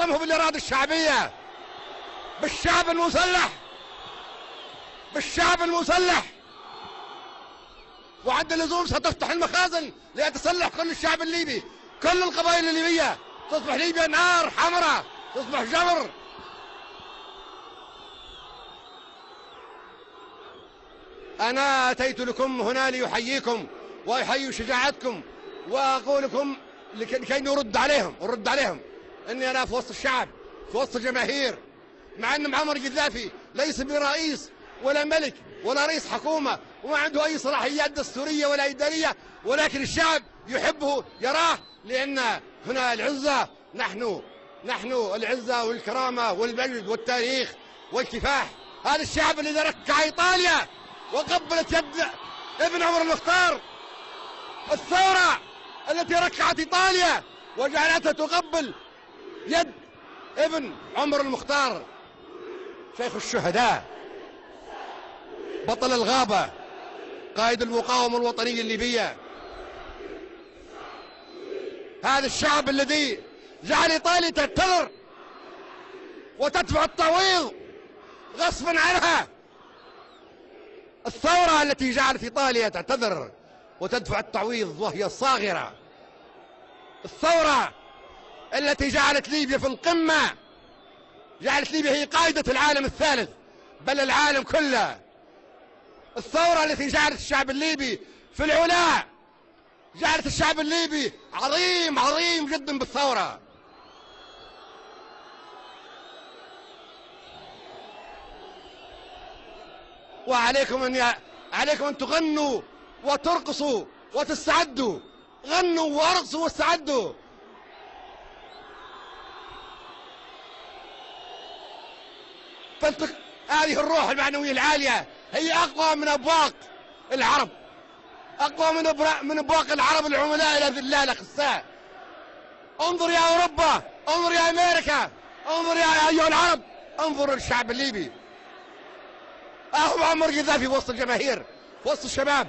حطمه بالإرادة الشعبية، بالشعب المسلح، بالشعب المسلح. وعند اللزوم ستفتح المخازن ليتسلح كل الشعب الليبي، كل القبائل الليبية. تصبح ليبيا نار حمراء، تصبح جمر. أنا أتيت لكم هنا ليحييكم ويحيي شجاعتكم، وأقول لكم لكي نرد عليهم أني أنا في وسط الشعب، في وسط الجماهير، مع أن معمر القذافي ليس برئيس ولا ملك ولا رئيس حكومة، وما عنده أي صلاحيات دستورية ولا إدارية، ولكن الشعب يحبه يراه، لأن هنا العزة، نحن العزة والكرامة والمجد والتاريخ والكفاح. هذا الشعب الذي ركع إيطاليا وقبلت يد ابن عمر المختار، الثورة التي ركعت إيطاليا وجعلتها تقبل يد ابن عمر المختار، شيخ الشهداء، بطل الغابة، قائد المقاومة الوطنية الليبية. هذا الشعب الذي جعل إيطاليا تعتذر وتدفع التعويض غصبا عنها، الثورة التي جعلت إيطاليا تعتذر وتدفع التعويض وهي صاغرة، الثورة التي جعلت ليبيا في القمة، جعلت ليبيا هي قائدة العالم الثالث بل العالم كله، الثورة التي جعلت الشعب الليبي في العلا، جعلت الشعب الليبي عظيم جدا بالثورة. وعليكم أن تغنوا وترقصوا وتستعدوا، غنوا وارقصوا واستعدوا. هذه الروح المعنوية العالية هي أقوى من أبواق العرب، أقوى من أبواق العرب العملاء الأذلاء الأخساء. انظر يا أوروبا، انظر يا أمريكا، انظر يا أيها العرب، انظر للشعب الليبي. أهو معمر القذافي في وسط الجماهير، في وسط الشباب.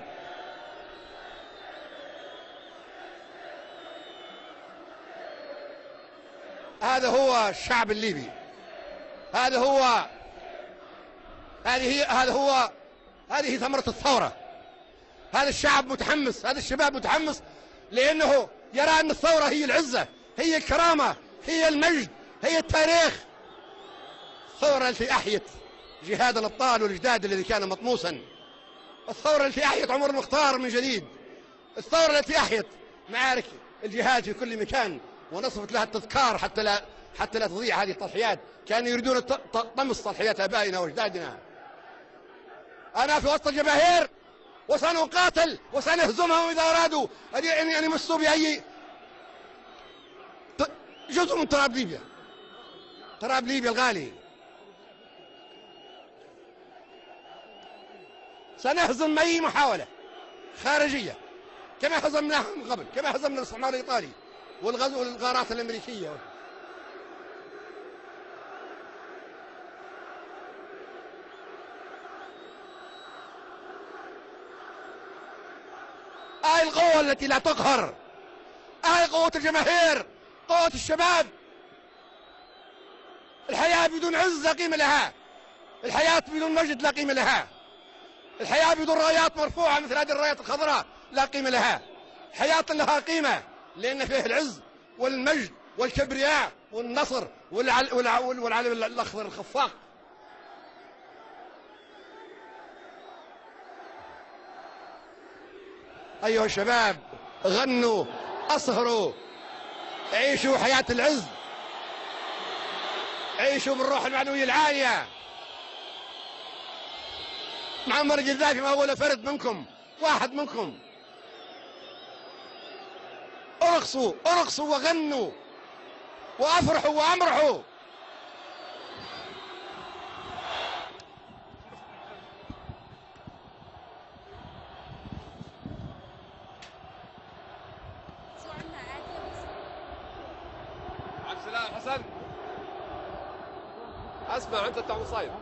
هذا هو الشعب الليبي، هذه ثمرة الثورة. هذا الشعب متحمس، هذا الشباب متحمس، لأنه يرى أن الثورة هي العزة، هي الكرامة، هي المجد، هي التاريخ. الثورة التي أحيت جهاد الأبطال والإجداد الذي كان مطموسا، الثورة التي أحيت عمر المختار من جديد، الثورة التي أحيت معارك الجهاد في كل مكان ونصبت لها التذكار حتى لا تضيع هذه التضحيات. كانوا يريدون طمس تضحيات آبائنا وأجدادنا. أنا في وسط الجماهير وسنقاتل وسنهزمهم إذا أرادوا أن يمسوا بأي جزء من تراب ليبيا، تراب ليبيا الغالي. سنهزم أي محاولة خارجية كما هزمناها من قبل، كما هزمنا الاستعمار الإيطالي والغزو والغارات الأمريكية. القوة التي لا تقهر، قوة الجماهير، قوة الشباب. الحياة بدون عز لا قيمة لها، الحياة بدون مجد لا قيمة لها، الحياة بدون رايات مرفوعة مثل هذه الرايات الخضراء لا قيمة لها. حياة لها قيمة لأن فيه العز والمجد والكبرياء والنصر والعلم الأخضر الخفاق. أيها الشباب، غنوا، أسهروا، عيشوا حياة العز، عيشوا بالروح المعنوية العالية. معمر القذافي ما هو ولا فرد منكم، واحد منكم. ارقصوا وغنوا وافرحوا وامرحوا. عبد السلام حسن، اسمع انت بتاع مصايب.